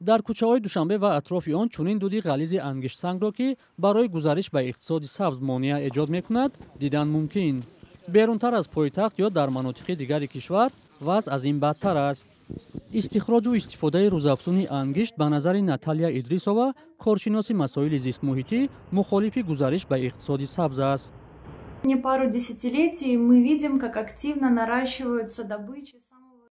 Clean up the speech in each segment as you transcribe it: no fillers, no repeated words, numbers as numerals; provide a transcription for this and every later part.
Дар кӯчаҳои Душанбе ва атрофи он чунин дуди ғализи ангиштсангро, ки барои гузариш ба иқтисоди сабз монеа эҷод мекунад, дидан мумкин. Берунтар аз пойтахт ё дар манотиқи дигари кишвар вазъ аз ин бадтар аст. Истихроҷу истифодаи рӯзафзуни ангишт, ба назари Наталия Идрисова, коршиноси масоили зистмуҳитӣ, мухолифи гузариш ба иқтисоди сабз аст. Пару десятилетий мы видим, как активно наращиваются добычи.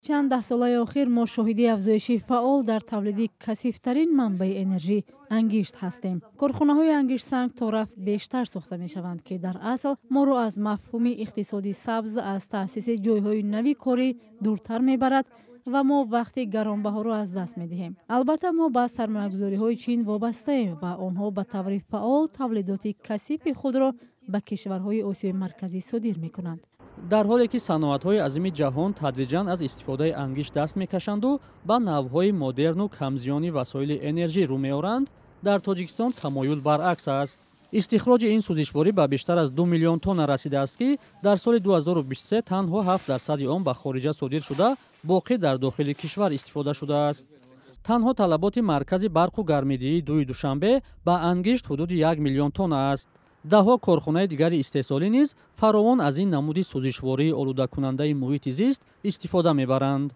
Чанд даҳсолаи охир мо шоҳиди афзоиши фаъол дар тавлиди касифтарин манбаи энержӣ, ангишт, ҳастем. Корхонаҳои ангиштсанг торафт бештар сохта мешаванд, ки дар асл моро аз мафҳуми иқтисоди сабз, аз таъсиси ҷойҳои нави корӣ дуртар мебарад ва мо вақти гаронбаҳоро аз даст медиҳем. Албатта, мо ба сармоягузориҳои Чин вобастаем ва онҳо ба таври фаъол тавлидоти касифи худро ба кишварҳои Осиёи Марказӣ содир мекунанд. Дар ҳоле ки саноатҳои азими ҷаҳон тадриҷан аз истифодаи ангишт даст мекашанду ба навъҳои модерну камзиёни васоили энержӣ рӯ меоранд, дар Тоҷикистон тамоюл баръакс аст. Истихроҷи ин сӯзишворӣ ба бештар аз 2 миллион тонна расидааст, ки дар соли 2023 танҳо 7 дарсади он ба хориҷа содир шуда, боқӣ дар дохили кишвар истифода шудааст. Танҳо талаботи маркази барқу гармидиҳии дуи Душанбе ба ангишт ҳудуди 1 миллион тонна аст. Даҳҳо корхонаи дигари истеҳсолӣ низ фаровон аз ин намуди сӯзишвории олудакунандаи муҳити зист истифода мебаранд.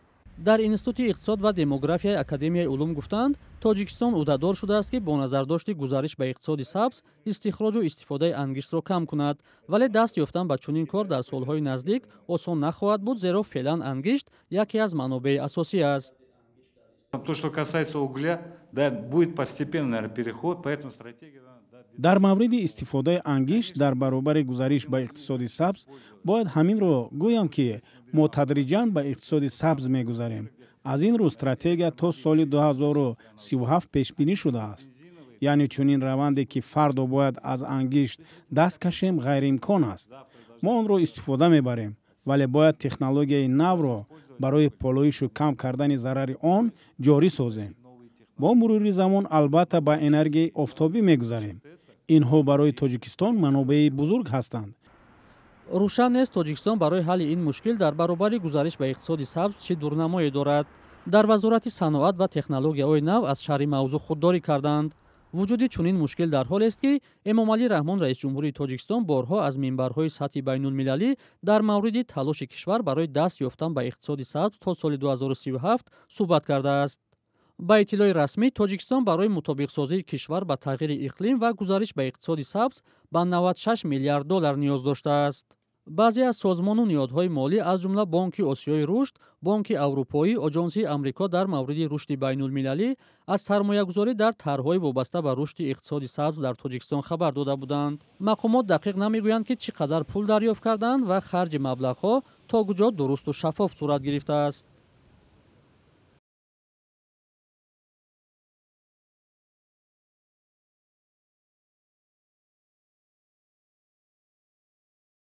Дар Институти иқтисод ва демографияи Академияи улум гуфтанд, Тоҷикистон ӯҳдадор шудааст, ки бо назардошти гузариш ба иқтисоди сабз истихроҷу истифодаи ангиштро кам кунад, вале даст ёфтан ба чунин кор дар солҳои наздик осон нахоҳад буд, зеро феълан ангишт яке аз манобеи асосӣ аст. То, что касается угля, да, будет постепенно, наверное, переход, поэтому стратегия. Дар мавриди истифодаи ангишт дар баробари гузариш ба иқтисоди сабз бояд ҳаминро гӯям, ки мо тадриҷан ба иқтисоди сабз мегузарем. Аз ин рӯ стратегия то соли 2037 пешбинӣ шудааст. Яъне чунин раванде, ки фардо бояд аз ангишт даст кашем, ғайриимкон аст. Мо онро истифода мебарем, вале бояд технологияи навро барои полоишу кам кардани зарари он ҷорӣ созем. Бо мурури замон, албатта, ба энергияи офтобӣ мегузарем. Инҳо барои Тоҷикистон манобеи бузург ҳастанд. Рӯшан нест, Тоҷикистон барои ҳалли ин мушкил дар баробари гузариш ба иқтисоди сабз чӣ дурнамое дорад. Дар Вазорати саноат ва технологияҳои нав аз шарҳи мавзӯъ худдорӣ карданд. Вуҷуди чунин мушкил дар ҳолест, ки Эмомалӣ Раҳмон, раисҷумҳурии Тоҷикистон, борҳо аз минбарҳои сатҳи байнулмилалӣ дар мавриди талоши кишвар барои даст ёфтан ба иқтисоди сабз то соли 2037 суҳбат кардааст. Ба иттилои расмӣ, Тоҷикистон барои мутобиқсозии кишвар ба тағйири иқлим ва гузариш ба иқтисоди сабз ба 96 миллиард доллар ниёз доштааст. Баъзе аз созмону ниҳодҳои молӣ, аз ҷумла Бонки Осиёи рушд, Бонки Аврупоӣ, Оҷонсии Амрико дар мавриди рушди байнулмилалӣ, аз сармоягузорӣ дар тарҳҳои вобаста ба рушди иқтисоди сабз дар Тоҷикистон хабар дода буданд. Мақомот дақиқ намегӯянд, ки чӣ қадар пул дарёфт карданд ва харҷи маблағҳо то куҷо дурусту шаффоф сурат гирифтааст.